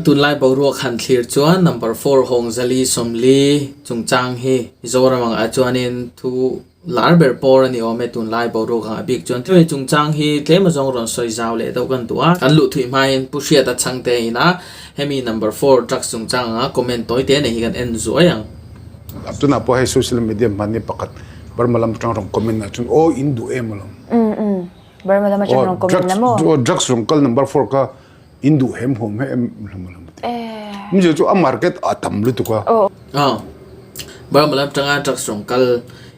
Kan tunlai boruak han thlir chuan number four Hawngzali 40 chungchang hi Mizoram angah chuanin thu lar ber pawr a ni awm e tunlai boruak angah bik chuan hemi chungchang hi tlem azawng rawn sawi zau leh deuh kan duh a. Kan luh thuih hmain Pu Hriata chhangte ina hemi number four drugs chungchang anga comment tawi te nei hi kan en zuai ang. Tunah pawh hei social media hmanni pakhat Burma lam atang rawn comment ah chuan aw in duh em alawm. Burma lam atang rawn comment la maw? Drugs rawn kal number four kha in duh hem huam he em hlawm alawm ti. Mizo chu a market a tam lutuk a. Aw. Burma lam atanga drugs rawn kal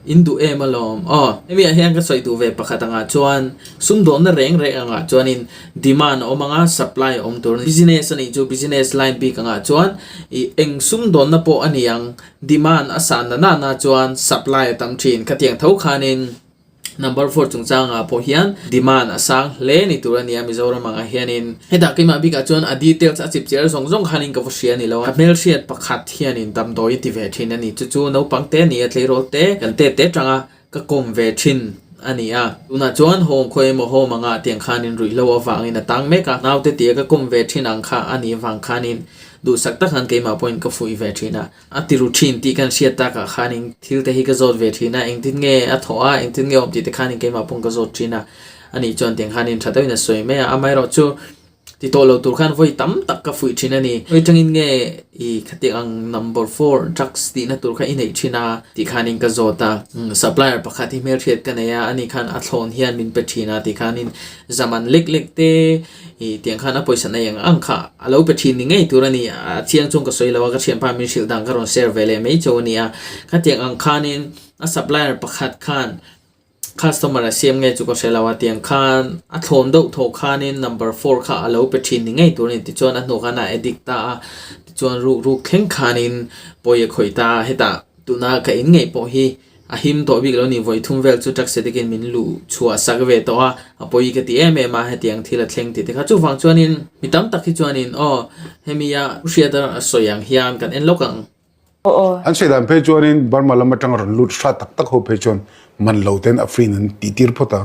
in duh em alawm. Aw. Hemi ah hian ka sawi duh ve pakhat angah chuan sumdawnna reng reng angah chuanin demand a awm anga supply a awm tur a ni. Business a nih chu business line bik angah chuan ih eng sumdawnna pawh a ni ang demand a san na na na chuan supply a tam thin. Khatiang tho khanin Number four chungchangah pawh hian demand a sang hle ni tur a nia Mizoram angah hianin. Hetah keimah bikah chuan a details a chip chiar zawng zawng khanin ka va hria a ni lo a. Ka hmelhriat pakhat hianin damdawi a ti ve thin a ni. Chu chu naupang te a ni a, tleirawl te kan te te tanga ka kawm ve thin a ni a. Tunah chuan home khawi emaw home angah tiang khanin ruihhlo avangin a tang mek a. Naute tia ka kawm ve thin ang kha a nih avang khanin duhsak tak khan keimah pawhin ka fuih ve thin a. A ti ru thin tih kan hriat takah khanin thil te hi ka zawt ve thin a, engtin nge a thawh a, engtin nge awm tih te khanin keimah pawh ka zawt thin a, ani chuan tiang khanin tha deuhin a sawi mai a, amaherawh chu ti tawh lo tur khan vawi tam tak ka fuih thin a ni. Vawi tangin nge i khatiang ang number four drugs tihna tur kha i neih thin a tih khanin ka zawt a, supplier pakhat hi hmelhriat ka nei a, ani khan a thlawn hian min pe thin a tih khanin zaman lek lek te I tiang khan a pawisa nei ang ang kha a lo pe thin ni ngei tur a ni. A chiang chuan ka sawi lo a, ka thianpa min hrilh dan ka rawn share ve leh mai chauh a ni a. Khatiang ang khanin a supplier pakhat khan customer a siam nge chu ka hre lo a, tiang khan a thlawn deuh thaw khanin number four kha a lo pe thin ni ngei tur a ni. Tichuan a hnu khan a addict ta a, tichuan ruk ruk thleng khanin pawi a khawih ta a, hetah tuna ka in ngei pawh hi A him tawh bik lo ni, vawi thum vel chu taxi takin min luh chhuah sak ve tawh a, a pawi ka ti em em a, hetiang thil a thleng tih te kha. Chuvang chuanin mi tam tak hi chuanin aw hemi a hriat a sawi ang hian kan en lawk ang. An sawi dan phei chuanin Burma lam atanga rawn lut hra tak tak ho phei chuan man lo ten a free in an tih tir phawt a,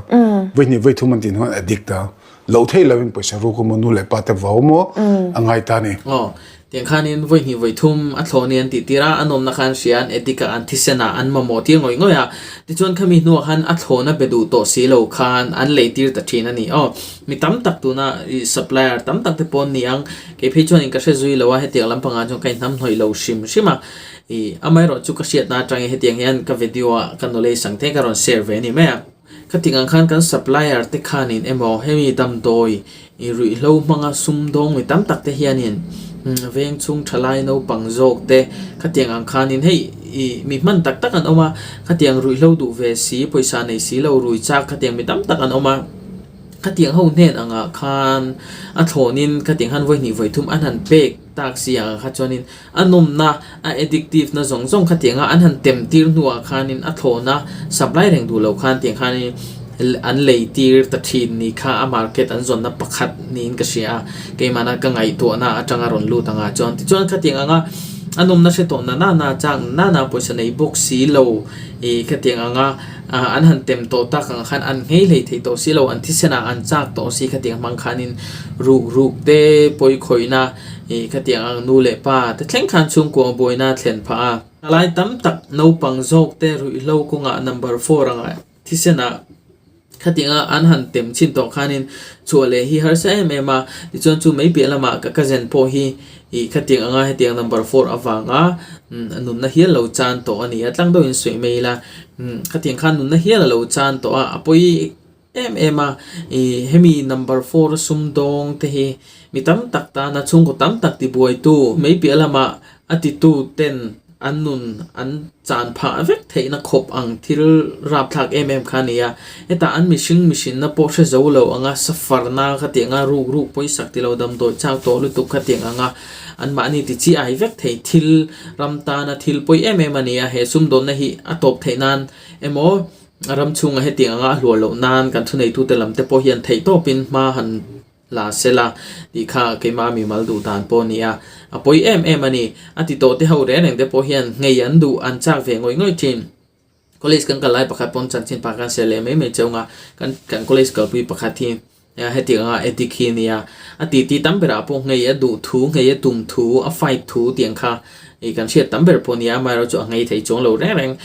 vawi hnih vawi thum an tih hnuah an addict a, loh theih lovin pawisa ruk emaw nu leh pa te vau emaw a ngai ta a ni. Aw, Tiang khanin vawi hnih vawi thum a thlawh ni an tih tir a, a nawmna khan hria an addict a, an thisen a, an mamawh tir ngawih ngawih a. Tichuan khami hnuah khan a thlawhna be duh tawh si lo khan an lei tir ta thin a ni. Aw, mi tam tak tuna i supplier tam tak te pawh an ni ang, kei phei chuanin ka hre zui lo a, hetiang lampangah chuan ka inhnamhnawih lo hrim hrim a. I, amaherawh chu ka hriatna atangin hetiang hian ka video ah ka knowledge ang te ka rawn share ve a ni mai a. Khating ang khan kan supplier te khanin emaw hemi damdawi i ruihhlo hmanga sumdawng mi tam tak te hianin veng chhung thalai naupang zawk te khatiang ang khanin hei i mi hman tak tak an awm a, khatiang ruihhlo duh ve si pawisa nei si lo rui chak khatiang mi tam tak an awm a, khatiang ho hnen angah khan a thlawnin khatiang khan vawi hnih vawi thum an han pek tak si ang kha chuanin A nawmna, a addictive na zawng zawng kha tianga an han tem tir hnuah khanin a thlawhna supply reng duh lo khan tiang khanin an lei tir ta thin ni kha a market an zawnna pakhat niin ka hria a, keimahna ka ngaihtuahna atanga rawn lut anga chuan tichuan khatiang anga a nawmna hre tawh na na na chang na na pawisa nei bawk si lo ih khatiang anga an han tem tawh tak ang khan an nghei hlei thei tawh si lo an thisen ah an chak tawh si khatiang hmang khanin ruk ruk te pawi khawihna Ih khatiang ang nu leh pa te thleng khan chhungkua buaina thlen phah a. Thalai tam tak naupang zawk te ruihhlo kawngah number four anga thisen ah khatianga an han tem chin tawh khanin chhuah leh hi harsa em em a, tichuan chu mai piah lamah ka cousin pawh hi ih khatiang anga hetiang number four avanga nunna hial lo chan tawh a ni a, tlang deuhin sawi mai ila khatiang khan nunna hial a lo chan tawh a, a pawi em em a, ih hemi number four a sumdawng te hi mi tam tak tana chhungkaw tam tak tibuaitu mai piah lamah a titu ten an nun an chan phah vek theihna khawp ang thil rapthlak em em kha a ni a, hetah an mihring mihrinna pawh hre zo lo anga safarna khatiang a ruk ruk pawisak tilo damdawi chak tawh lutuk khatiang anga anmahni ti chi ai vek thei thil ram tana thil pawi em em a ni a, he sumdawnna hi a tawp theih nan emaw A ram chhunga hetiang anga a hluah loh nan kan thuneitute lam te pawh hian theihtawpin hma han la sela tih kha keimah mimal duh dan pawh a ni a, a pawi em em a ni. A ti tawh te ho reng reng te pawh hian nghei an duh an chak ve ngawih ngawih thin. College kan kal lai pakhat pawn chanchin pa kan share leh mai mai cheu nga, kan kan college kalpui pakhat hi. Hetiang anga addict hi a nia. A titi tam berah pawh nghei a duh thu, nghei a tum thu, a fight thu tiang kha ih kan hriat tam ber pawh a nia. Amaherawhchu chu a nghei thei chuang lo reng reng.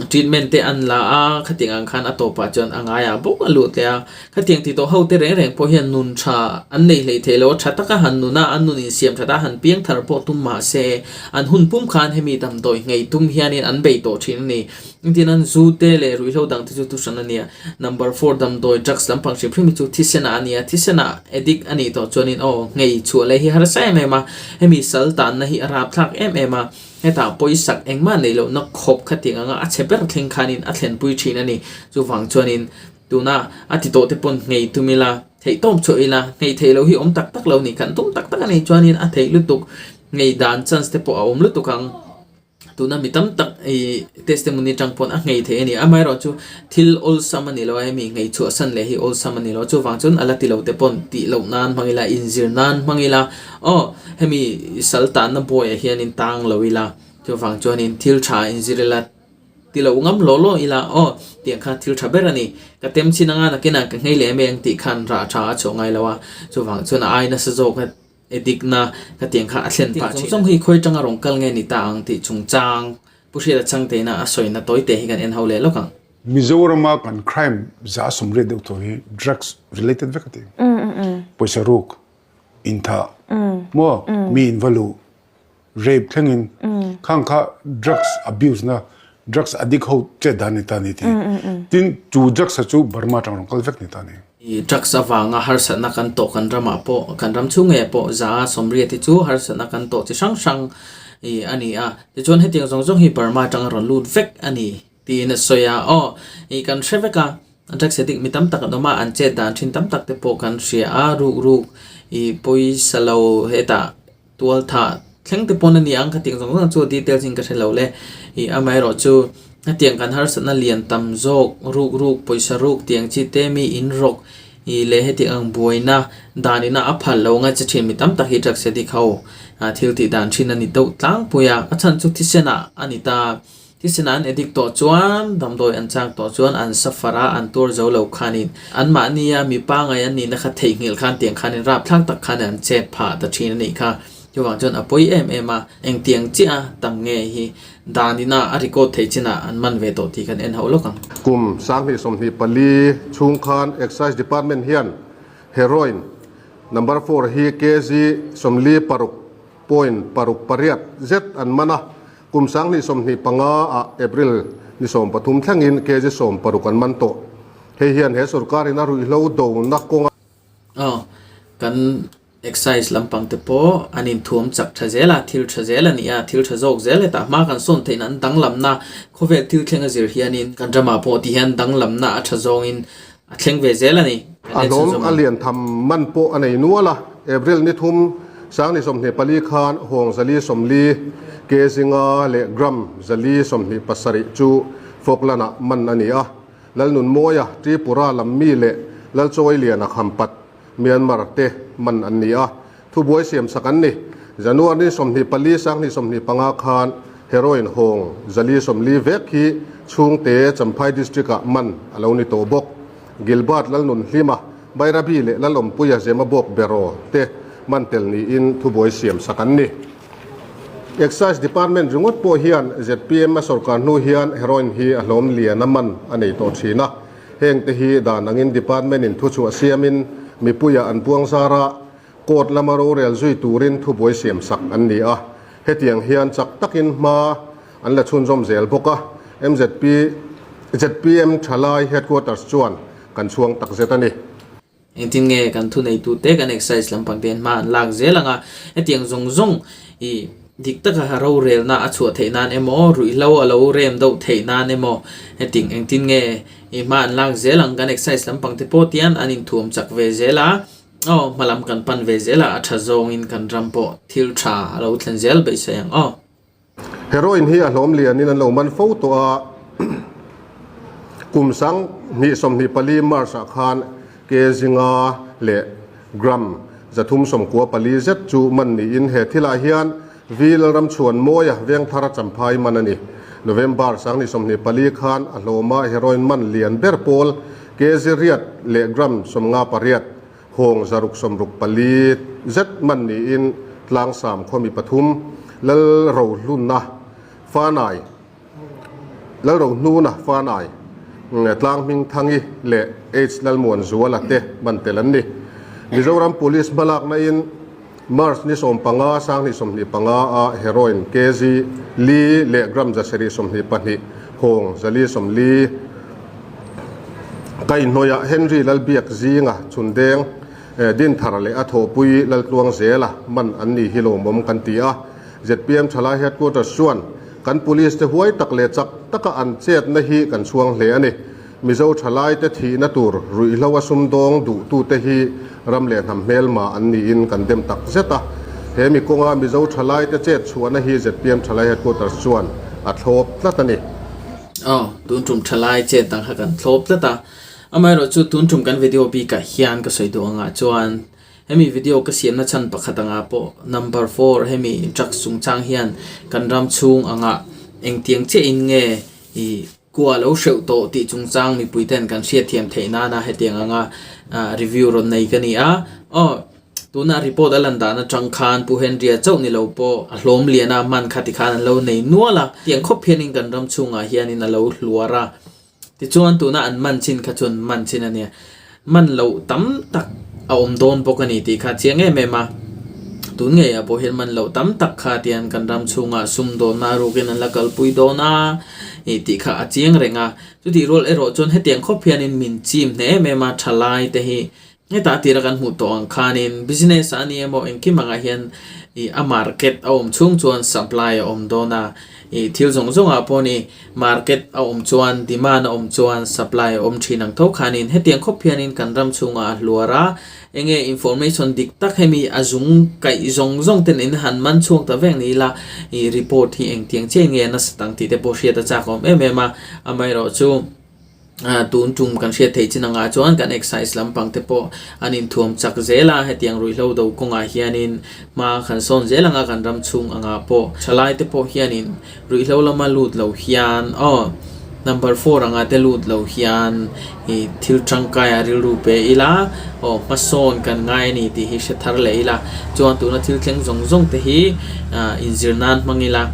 Treatment te an la a, khatiang ang khan a tawpah chuan a ngaiah bawk a lut leh a. Khatiang ti tawh ho te reng reng pawh hian nun tha an nei hlei thei lo a, tha taka han nun a, an nun insiam that a, han piang thar pawh tum mahse an hun pum khan hemi damdawi nghei tum hianin an bei tawh thin a ni. Engtin an zu te leh ruihhlo dang te chu tuhran a nia. Number four damdawi drugs lampang hrim hrim hi chu thisenah a nia. Thisenah addict a nih tawh chuanin aw nghei chhuah leh hi harsa em em a. Hemi sal tanna hi a rapthlak em em a. Hetah pawisak engmah neih lohna khawp khatiang anga a chhe ber thleng khanin a thlenpui thin a ni. Chuvang chuanin tuna a ti tawh te pawn nghei tum ila, theihtawp chhuah ila, nghei theih loh hi awm tak tak lo ni. Kan tum tak tak a nih chuanin a theih lutuk, nghei dan chance te pawh a awm lutuk ang. Tuna mi tam tak i testimony tang pawn a nghei thei a ni. Amaherawhchu thil awlsam a ni lo a, hemi nghei chhuahsan leh hi awlsam a ni lo. Chuvang chuan a la ti lo te pawn tih loh nan hmang ila, inzir nan hmang ila, aw hemi sal tanna buaiah hianin tang lo ila, chuvang chuanin thil tha inzir ila ti lo ngam law law ila, aw tiang kha thil tha ber a ni. Ka tem chin anga nakinah ka nghei leh em em tih khan rah tha a chhuah ngai lo a, chuvang chuan a ai nasa zawk a. Edikna ka tiang kha a thlen pah thin. Zawng hi khawi tanga rawn kal nge ni ta ang tih chungchang Pu Hriata Changteina a sawina tawi te hi kan en ho leh lawk ang. Mizorama kan crime za sawmriat deuh tawh hi drugs related vek a ti. Pawisa ruk, inthah, maw mi inva luh, rape thlengin khang kha drugs abuse na drugs addict ho chet dan ni ta ni ti. Tin chu drugs a chu Burma atang rawn kal vek ni ta ni. I drugs avanga harsatna kan tawh kan ramah pawh kan ram chhung ngei pawh za 80 hi chu harsatna kan tawh chi hrang hrang i a ni a. Tichuan hetiang zawng zawng hi Burma atanga rawn lut vek a ni tiin a sawi a. Aw i kan hre vek a drugs addict mi tam tak an awm a an chet dan thin tam tak te pawh kan hria a ruk ruk i pawisa lo hetah Tualthah thleng te pawn a ni ang khatiang zawng zawng chu details in ka hre lo le. Ih amaherawh chu hetiang kan harsatna lian tam zawk ruk ruk pawisa ruk tiang chi te mi in rawk ih leh hetiang ang buaina dan ina a phal lo ngai che thin mi tam tak hi drugs addict ho thil tih dan thin a ni deuh tlangpui a, a chhan chu thisen ah a ni ta. Thisen an addict tawh chuan damdawi an chak tawh chuan an suffer a, an tuar zo lo khanin anmahnia mi pangai an nihna kha theihnghilh khan tiang khanin rapthlak tak khan an chet phah ta thin a nih kha. Chuvang chuan a pawi em em a, engtiang chiah a tam nge hi danina a record theih chinah an man ve tawh tih kan en hauh lawk ang. Kum 2024 chhung khan Excise Department hian Heroin Number four hi kg 46 point paruk pariat zet an man a, Kum 2025 ah April ni 13 thlengin kg 16 an man tawh. Hei hian he sorkarin a ruihhlo dona kawnga. Aw, kan excise lampang te pawh an inthuam chak tha zel a, thil tha zel a ni a, thil tha zawk zel hetah hma kan sawn theihna an danglamna khawvel thil thleng a zir hianin kan ramah pawh ti hian danglamna a tha zawngin A thleng ve zel a ni. A hlawm a lian tham man pawh a nei nual a, April ni thum 2024 khan hawng 440 kg nga leh gram 427 chu Falkland ah man a ni a, Lalnunmawia, Tripura lam mi leh Lalchawiliana Khampat, Myanmar te man an ni a. Thubuai siamsak an ni. January ni 24 2025 khan heroin hawng 440 vek hi chhungte Champhai District ah man a lo ni tawh bawk. Gilbert Lalnunhlima, Bairabi leh Lalawmpuia Zemabawk Beraw te man tel niin thubuai siamsak an ni. Excise Department ringawt pawh hian zpm a sorkar hnu hian heroin hi a hlawm lian a man a nei tawh thin a. Hengte hi dan angin Department in thuchhuah siamin mipuiah an puang zar a, Court lama rorel zui turin thubuai siamsak an ni a, hetiang hian chak takin hma an la chhunzawm zel bawk a, mzp zpm Thalai Headquarters chuan kan chhuang takzet a ni. Engtin nge kan thuneitute kan excise lampang te hian hma an lak zel ang a, hetiang zawng zawng i dik taka rorelna a chhuah theih nan emaw, ruihhlo a lo rem deuh theih nan emaw, hetiang engtin nge i hma an lak zel ang kan excise lampang te pawh tian an inthuam chak ve zel a. Aw, hmalam kan pan ve zel a, a tha zawngin kan ram pawh thil tha a lo thlen zel beisei ang aw. Heroin hi a hlawm lianin an lo man fo tawh a, kum 2024 March ah khan kg nga leh gram 394 zet chu man niin he thilah hian V Lalramchhuanmawia Vengthar Champhai man a ni. November 2024 khan a hlawma heroin man lian ber pawl kg riat leh gram 58. Hawng 664 zet man niin Tlangsam khawmi pathum Lalrohluna Fanai, Lalrohnuna Fanai, Tlanghmingthangi leh H Lalmuanzuala te man tel an ni. Mizoram Police hmalakna in March ni 15, 2025 a heroin kg li leh gram 722 hawng 440 kaihhnawihah Henry Lalbiak zinga chhundeng Dinthar leh a thawhpui Laltluang zela man an ni hi lawmawm kan ti a. Zpm Thalai Headquarters chuan kan Police te huai tak leh chak taka an chetna hi kan chhuang hle a ni. Mizo thalaite thihna tur ruihhlo a sumdawng duhtute hi ram leh hnam hmelma an niin kan dem tak zet a. He mi kawnga Mizo thalaite chet chhuahna hi zpm Thalai Headquarters chuan a thlawp tlat a ni. Aw, tun tum thalai chet dang kha kan thlawp tlat a. Amaherawhchu tun tum kan video bikah hian ka sawi duh angah chuan hemi video ka siamna chhan pakhat angah pawh number four hemi drugs chungchang hian kan ram chhung angah engtiang chiahin nge ih Kua lo hreuh tawh tih chungchang mipui ten kan hriatthiam theih nana hetiang anga review rawn nei ka ni a. Aw, tuna report a lan dan atang khan Pu Henry-a chauh ni lo pawh a hlawm lian a hman kha tikhan an lo nei nual a. Tiang khawp hianin kan ram chhungah hianin a lo hluar a. Tichuan tuna an man chin kha chuan man chin a nia. Man loh tam tak a awm dawn bawk a ni tih kha a chiang em em a. Tun ngeiah pawh hian man loh tam tak kha tian kan ram chhungah sumdawnna a rukin an la kalpui dawn a ih tih kha a chiang reng a. Chutih rual erawh chuan hetiang khawp hianin min chim hneh em em a thalai te hi Hetah tira kan hmuh tawh ang khanin business a ni emaw engkim angah hian ih a market a awm chhung chuan supply a awm dawn a, ih thil zawng zawngah pawh ni market a awm chuan demand a awm chuan supply a awm thin ang tho khanin hetiang khawp hianin kan ram chhungah a hluar a, enge information dik tak hemi a zung kaih zawng zawng ten in han man chhuak ta vek ni ila ih report hi engtiang chiah in nge a nasa tang tih te pawh hriat a chak awm em em a, amaherawhchu. Tun tum kan hriat theih chin angah chuan kan exercise lampang te pawh an inthuam chak zel a, hetiang ruihhlo do kawngah hianin hma kan sawn zel anga kan ram chhung angah pawh thalai te pawh hianin ruihhlo lama lut lo hian aw number four anga te lut lo hian ih thil tangkai ah rilru pe ila aw hmasawn kan ngai a ni tih hi hre thar leh ila chuan tuna thil thleng zawng zawng te hi inzir nan hmang ila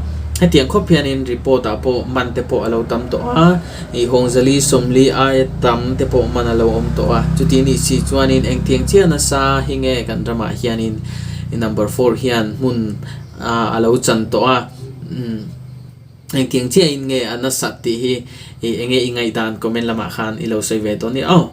hetiang khawp hianin report ah pawh man te pawh a lo tam tawh a. Ih Hawngzali 40 aia tam te pawh man a lo awm tawh a, chuti nih si chuanin engtiang chiah nasa hi nge kan ramah hianin number four hian hmun a lo chan tawh a, engtiang chiahin nge a nasat tih hi enge i ngaihdan comment lamah khan i lo sawi ve dawn nia aw.